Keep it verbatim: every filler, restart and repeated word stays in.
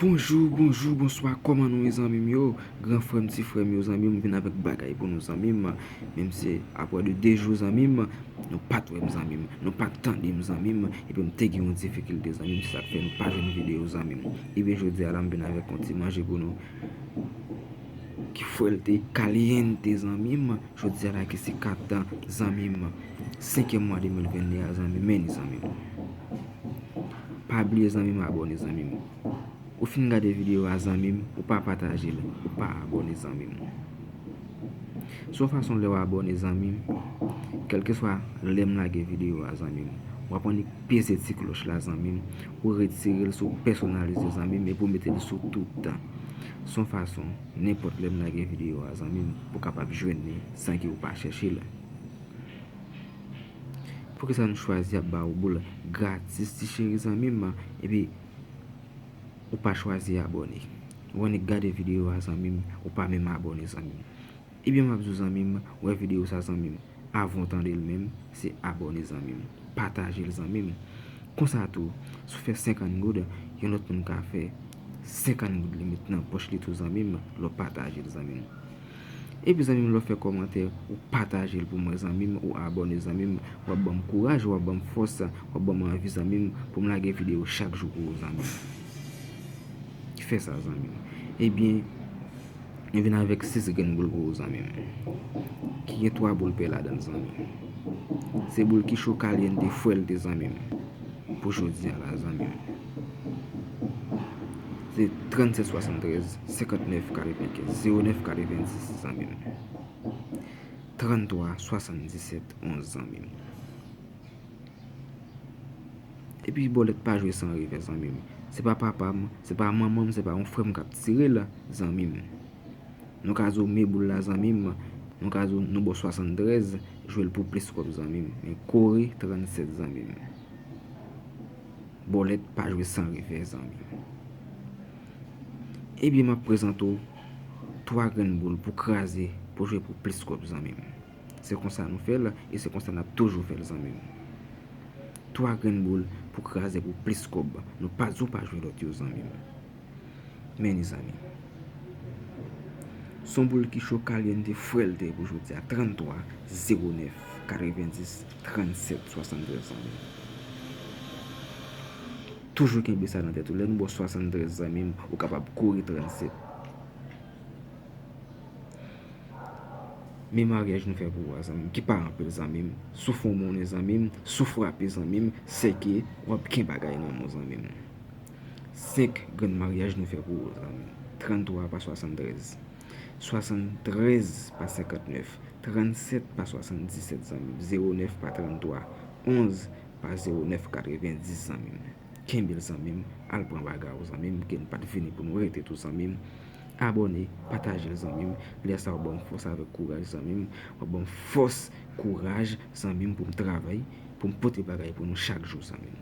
Bonjou, bonjou, bonswa, kòman nou ye zanmi m yo? Gran frè m, ti frè m yo, zanmi m, vin avèk bagay pou nou, zanmi m. Menm si apre de de jou, zanmi m, nou pa t wè m, zanmi m, nou pa t tande m, zanmi m, epi m te gen yon difikilte, zanmi m, se sa k fè nou pa jwenn videyo, zanmi m. Ebyen, jodi a la, m vin avèk yon ti manje pou nou ki fwèlte, kalyente, zanmi m. Jodi a la ki se kat, zanmi m, senkyèm mwa de mil venn de a, zanmi m, men ni, zanmi m. Pa bliye, zanmi m, abòne, zanmi m. Ou fin gade videyo a, zanmi m, ou pa pataje l, ou pa abòne, zanmi m. Se yon fason lè w abòne, zanmi m, kèlkeswa lè m lage videyo a, zanmi m, w ap annik peze ti klòch la, zanmi m, ou retire l, si w pèsonalize, zanmi m, epi w mete l sou tout tan. Se yon fason, nenpòt lè m lage videyo a, zanmi m, pou w kapab jwenn li san ke w pa chèche l. Poukisa nou chwazi ap ba w boul gratis, ti cheri, zanmi m, epi ou pa chwazi abòne? Ou annik gade videyo a, zanmi m, ou pa menm abòne, zanmi m. Ebyen, m ap di w, zanmi m, wè videyo sa, zanmi m, avan w tande l menm, se abòne, zanmi m, pataje l, zanmi m. Konsa tou, si w fè senkant goud, yon lòt moun ka fè senkant goud, li met nan pòch li tou, zanmi m, lè w pataje l, zanmi m. Epi, zanmi m, lè w fè kòmantè, ou pataje l pou mwen, zanmi m, ou abòne, zanmi m, w ap ban m kouraj, w ap ban m fòs, w ap ban m anvi, zanmi m, pou m lage videyo chak jou pou ou, zanmi m. Fè sa, zanmi m. Ebyen, nou vin avèk sis grenn boul pou ou, zanmi m, ki gen twa boul pè ladan l, zanmi m. Se boul ki cho, kalyente, fwèlte, zanmi m, pou jodi a la, zanmi m. Se trannsèt swasanntrèz, senkantnèf katrevenkenz, zewo nèf katrevenndis, zanmi m. Tranntwa swasanndisèt onz, zanmi m. Epi bòlèt pa jwe san revè, zanmi m. Se pa papa m, se pa manman m, se pa yon frè m k ap tire l, zanmi m. Nou ka di w men boul la, zanmi m. Nou ka di w nou ba w swasanntrèz, jwe l pou plis kòb, zanmi m. Men kore trannsèt, zanmi m. Bòlèt pa jwe san revè, zanmi m. Ebyen, m ap prezante w twa grenn boul pou kraze, pou jwe pou plis kòb, zanmi m. Se konsa nou fè l, e se konsa n ap toujou fè l, zanmi m. Twa grenn boul pou kraze pou plis kòb. Nou pa di w pa jwe lòt yo, zanmi m. Men ni, zanmi m. Se yon boul ki cho, kalyente, fwèlte pou jodi a, tranntwa zewo nèf katrevenndis trannsèt swasanntrèz, zanmi m. Toujou kenbe sa nan tèt ou. Lè nou ba w swasanntrèz, zanmi m, ou kapab kore trannsèt. Men maryaj nou fè pou ou a, zanmi m, ki pa anpil, zanmi m. Si w fè yon monnen, zanmi m, si w frape, zanmi m, sèke w ap gen bagay nan men w, zanmi m. Senk grenn maryaj nou fè pou ou, zanmi m. Tranntwa pa swasanntrèz. Swasanntrèz pa senkantnèf. Trannsèt pa swasanndisèt, zanmi m. Zewo nèf pa tranntwa. Onz pa zewo nèf katrevenndis, zanmi m. Kenbe l, zanmi m. Al pran bagay ou, zanmi m, ke n pa t vini pou nou rete tou, zanmi m. Abòne, pataje l, zanmi m. Lè sa w ban m fòs avèk kouraj, zanmi m. W ap ban m fòs, kouraj, zanmi m, pou m travay, pou m pote bagay pou nou chak jou, zanmi m.